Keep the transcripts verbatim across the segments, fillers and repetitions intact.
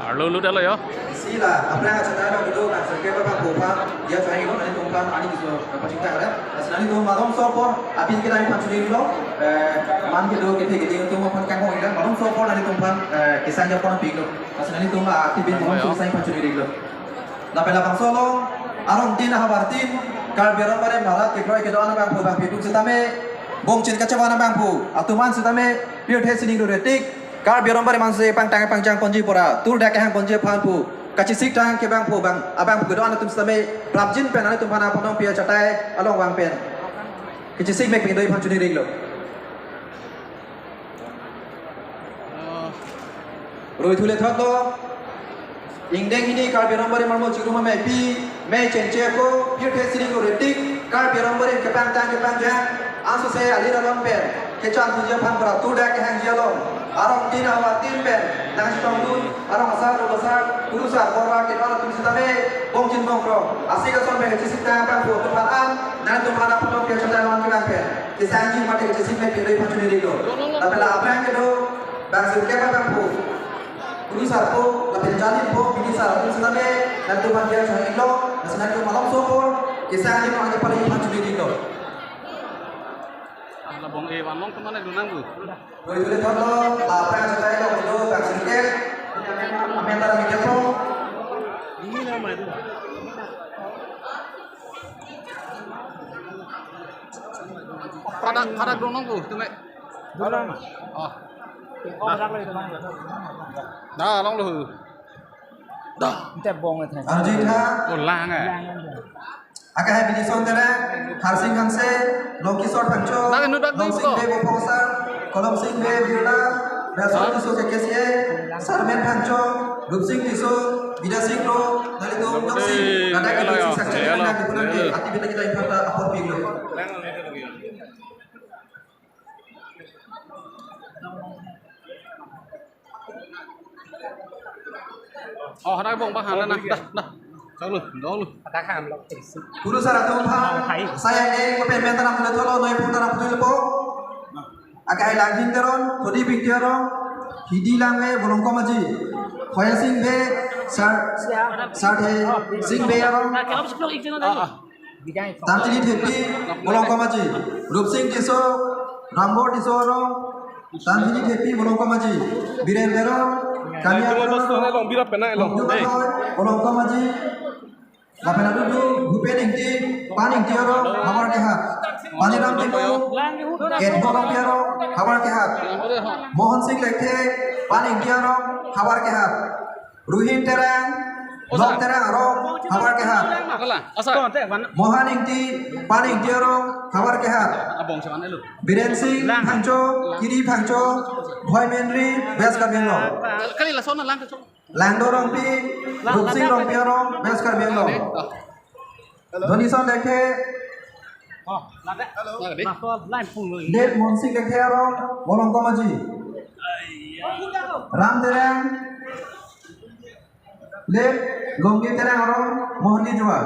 Arlo lu dalo yo. Sila, aphrang achatai abang kedo, bang sirkep abangphu aphan, dia chai lo, nanglitum aphan, ani kiso, kapachingthang ra. Lasi nanglitum malomso apor, aphi kedai aphan chunilo, eh, man kedo, kethe keding atum aphan kangkong ila, malomso apor nanglitum aphan, eh, kesang japon apiklo. Lasi nanglitum, ah, aktivin malomso kesang aphan chunilo. Lapen labangso along, arong tin ahavar tin, Karbi Anglong Barim arat kekroi kedo-an abangphu abangphi atum sitame, bongchin kachevan abangphu atum an sitame, pirthe sining do retik, Karbi Anglong Barim ansi pangtang pangchang ponji pura, tul dak kehang ponji aphan pu, kachesik tang ke abangphu abang, abangphu kedo-an atum sitame, prapjin pen nanglitum aphan apondong pi achatai along vang pen kachesik mek pindoi aphan chunilo. Roi thule thotlo. Ingdeng hini Karbi Anglong Barim arlo chikrum amei pi, mei chengche ako, pirthe sining do retik, Karbi Anglong Barim kepangtang kepangchang, ansose alir along pen kechan thuji aphan pura, tul dak kehangji along, arong tin ahavar tin pen nangchetongdun, arong asar, arong asar, kurusar, borbar kedo-an atum sitame, bongchin bongkrok, asik ason pen kachesik tang abangphu atum aphan an, nanglitum aphan apondong pi achatai along vang pen kesangji mate kachesik mek pindoi aphan chunilo. Lapen la aphrang kedo, bang sirkep abangphu, kurusarpo, lapen jalinpo, bidisar atum sitame, nanglitum aphan dia chunilo, lasi nanglitum malomso apor, kesangji mate pali aphan chunilo. Ala bong e van long teman itu nang bu. Roi thule thotlo, la aphrang achatai along kedo, bang sirkep, amen tara mikir po. Ini nama itu. Pada, pada dong nunggu, tuh, Mek. Dong. Oh. Oh, dah. Dah, long lu. Dah. Ante bong, ante. Arjitha. Oh, lang, eh. Lang, lang. Akahai Bidison Terang, Harsing Hanse, Longkisor Phangcho, Nang nudak dong Longsing ko. Bey Bophongsar, Kolomsing Bey Birla, Belson Hah? Tisso K K C A, Sarmen Phangcho, Rupsing Tisso, Bidasing Kro, nanglitum Longsing, Hei, Radak helo Longsing ya, Sakcha helo, Terang, Dipunan helo. Ke, ati bina kita impata apor piglo. Oh, hadak bong bang, hadak na, dah, dah. Chalo, dolo. Kurusar atum aphan, hai. Saya ke, ko pen pen tanam tulo thotlo, noi pun tanam tulo po. Akahai Langhin Teron, Prodip Ingti arong, Hidi Langme, Bolongkom Aji. Hoya Sing Bey, Sar, Sarthe Sing Bey arong. Ah, ah. Tantini Thepi, Bolongkom Aji. Rupsing Tisso, Rambor Tisso arong, Tantini Thepi, Bolongkom Aji. Biren Teron, Kania Teron, Bira Pena Elong. Bongju Kathoi, Bolongkom Aji. Lapen adudu, Bhupen Ingti, Pan Ingti arong, Havar Kehat. Paniram Timung, Ketbo Rongpi arong, Havar Kehat. Mohon Sing Lekthe, Pan Ingti arong, Havar Kehat. Ruhin Terang, Osa. Long Terang arong, Havar Kehat. Kala, asa. Mohan Ingti, Pan Ingti arong, Havar Kehat. Abong saman elu. Biren Sing Phangcho, Kiri Phangcho, Bhoi Menri, West Karbi Anglong. Kali la sona lang. Langdo Rongpi, Rupsing Rongpi arong, West Karbi Anglong. Donison Lekthe, Halo. Late Monsing Lekthe arong, Bolongkom Aji. Ram Terang, Late Longni Terang arong, Mohoni Joa.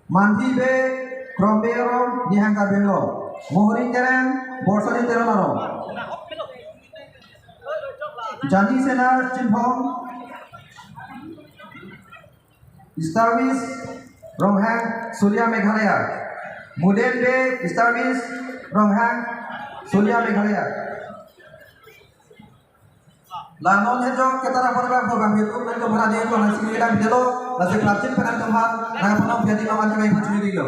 Manthi Bey, Krom Bey arong, Nihang Karbi Anglong. Mohori Terang, Borsari Teron arong. Jani Senar Chinphong, Starvis Ronghang, Sulia, Meghalaya. Muden Bey, Starvis Ronghang, Sulia, Meghalaya. La non hejok ketara poribak program hitu, nangtum aphan adi ko nang sini lang delo, lasi prapjin pen nangtum aphan, nang aphan ong piadi maman kami pun curi dilo.